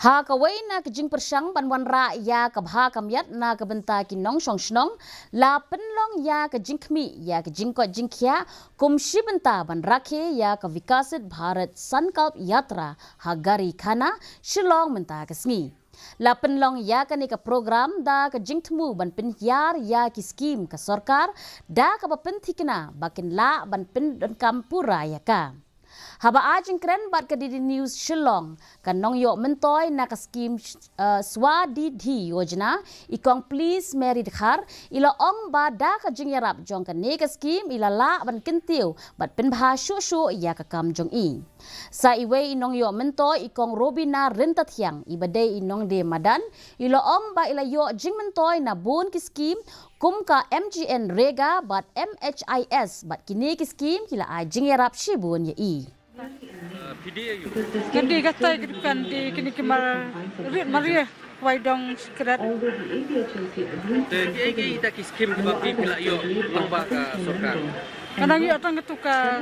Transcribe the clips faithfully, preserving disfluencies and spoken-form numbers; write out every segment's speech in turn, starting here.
Ha kawei na ka jingpyrshang ban wanrah ïa ka bha ka miat na ka bynta ki nongshong shnong, la pynlong ïa ka jingkhmih ïa ka jingkoit jingkhiah kum shi bynta ban rakhe ïa ka Viksit Bharat Sankalp Yatra ha Gari Khana, Shillong mynta ka sngi. La pynlong ïa kane ka program da ka jingthmu ban pynhiar ïa ki skim ka sorkar da kaba pynthikna ba kin lah ban pyndonkam pura ïa ka. Haba ai jingkren bad ka D D News Shillong, ka nongïoh myntoi na ka skim, eh, Swadidhi Yojana, i Kong Please Mary Dkhar, i la ong ba da ka jingïarap jong kane ka skim i la lah ban kyntiew bad pynbha shuh shuh ïa ka kam jong i. Sa iwei i nongïoh myntoi i Kong Robina Ryntathiang, i ba dei i nongdie madan, i la ong ba i la ïoh jingmyntoi na bun ki skim kum ka MGNREGA bad MHIS, bad kine ki skim ki la ai jingïarap shibun ïa i. Ka dei katai ka dukan dei kine ki mar rit mar ïa wai dong sikret. Te ki ei ki ei kita ki skim kiba phi phi la ïoh lyngba ka sorkar? Ka nang ïoh tang katu ka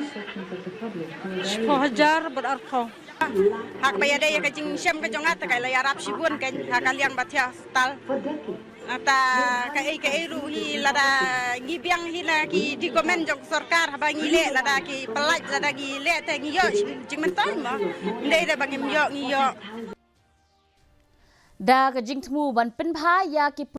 shiphew hajar bad arphew. Ha kaba ïadei ïa ka jingshem ka jong nga te ka la ïarap shibun kein ha ka liang ba thiah hospital. Nangta kaei kaei ruh hi lada ngi biang hi na ki document jong sorkar haba ngi leh, lada ki pynlait lada ngi leh te ngi ïoh jingmyntoi mo. Ym dei da ba ngim ïoh, ngi ïoh. Da ka jingthmu ban pynbha ïa ki